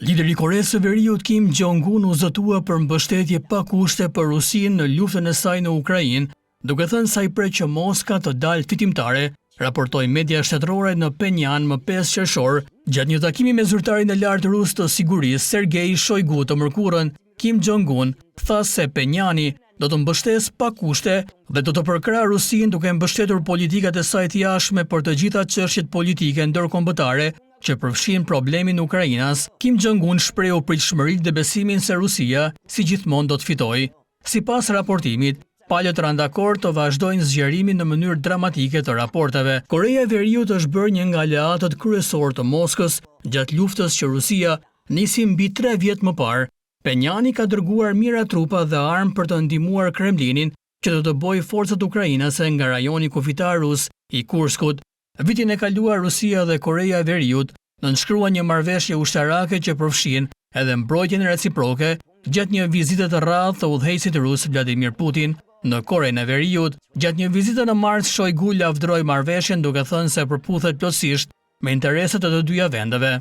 Lideri i Koresë së Veriut Kim Jong-un u zotua për mbështetje pa kushte për Rusinë në luftën e saj në Ukrainë, duke thënë se ai pret që Moska të dalë fitimtare, raportoi media shtetërore në Phenjan më 5 qershor, gjatë një takimi me zyrtarin e lartë rus të sigurisë Sergei Shoigu të mërkurën. Kim Jong-un tha se Phenjani do të mbështesë pa kushte dhe do të përkrahë Rusinë duke mbështetur politikat e saj të jashtme për të gjitha çështjet politike ndërkombëtare që përfshijnë problemin ukrainas. Kim Jong-un shprehu pritshmëritë dhe besimin se Rusia si gjithmonë do të fitojë. Sipas raportimit, palët ranë dakord të vazhdojnë zgjerimin në mënyrë dramatike të raporteve. Koreja e Veriut është bërë një nga aleatët kryesorë të Moskës gjatë luftës që Rusia nisi mbi 3 vjet më parë. Phenjani ka dërguar mijëra trupa dhe armë për të ndihmuar Kremlinin që të dëbojë forcat ukrainase nga rajoni kufitar rus i Kurskut. Vitin e kaluar Rusia dhe Koreja e Veriut nënshkruan një marrëveshje ushtarake që përfshin edhe mbrojtjen reciproke gjatë një vizite të rrallë të udhëheqësit rus Vladimir Putin në Korenë e Veriut. Gjatë një vizite në mars, Shoigu lavdëroi marrëveshjen duke thënë se përputhet plotësisht me interesat e të dyja vendeve.